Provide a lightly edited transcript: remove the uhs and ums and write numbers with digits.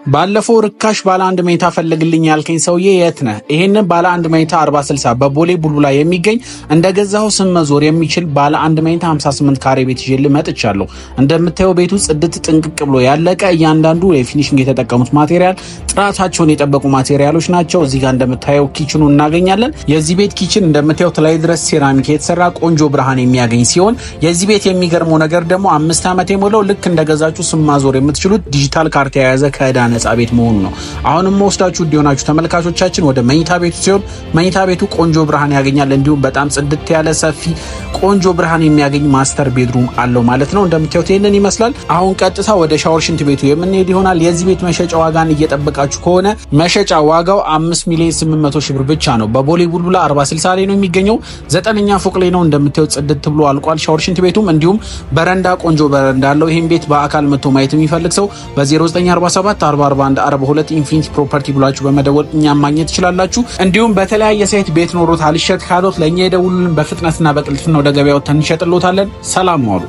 ባለፈው ርካሽ ባለ አንድ መኝታ ፈልግልኝ ያልከኝ ሰውዬ የት ነህ? ይሄንን ባለ አንድ መኝታ 40 60 በቦሌ ቡልቡላ የሚገኝ እንደገዛው ስም መዞር የሚችል ባለ አንድ መኝታ 58 ካሬ ቤት ይዤልህ መጥቻለሁ። እንደምታየው ቤቱ ጽድት ጥንቅቅ ብሎ ያለቀ፣ እያንዳንዱ የ finishing የተጠቀሙት material ጥራታቸውን የጠበቁ material ኦች ናቸው። እዚህ ጋር እንደምታየው kitchen ኑ እናገኛለን። የዚህ ቤት kitchen እንደምታየው ላይ ድረስ ሴራሚክ የተሰራ፣ ቆንጆ ብርሃን የሚያገኝ ሲሆን የዚህ ቤት የሚገርመው ነገር ደግሞ 5 ዓመት የሞላው፣ ልክ እንደገዛችሁ ስም ማዞር የምትችሉት፣ ዲጂታል ካርታ የያዘ፣ ከዕዳ ነጻ ቤት መሆኑ ነው። አሁንም ወስዳችሁ እንዲሆናችሁ ተመልካቾቻችን ወደ መኝታ ቤቱ ሲሆን መኝታ ቤቱ ቆንጆ ብርሃን ያገኛል። እንዲሁም በጣም ጽድት ያለ፣ ሰፊ፣ ቆንጆ ብርሃን የሚያገኝ master bedroom አለው ማለት ነው። እንደምታዩት ይህንን ይመስላል። አሁን ቀጥታ ወደ ሻወር ሽንት ቤቱ የምንሄድ ይሆናል። የዚህ ቤት መሸጫ ዋጋን እየጠበቃችሁ ከሆነ መሸጫ ዋጋው 5 ሚሊዮን 800 ሺህ ብር ብቻ ነው። በቦሌ ቡልቡላ 40 60 ላይ ነው የሚገኘው። ዘጠነኛ ፎቅ ላይ ነው። እንደምታዩት ጽድት ብሎ አልቋል። ሻወር ሽንት ቤቱም እንዲሁም በረንዳ፣ ቆንጆ በረንዳ አለው። ይህን ቤት በአካል መጥቶ ማየት የሚፈልግ ሰው በ0947 441 42 Infinity Property ብላችሁ በመደወል እኛም ማግኘት ትችላላችሁ። እንዲሁም በተለያየ site ቤት ኖሮት አልሸጥ ካሎት ለእኛ የደውሉልን። በፍጥነትና በቅልጥፍና ወደ ገበያ ወጥተን እንሸጥሎታለን። ሰላም ዋሉ።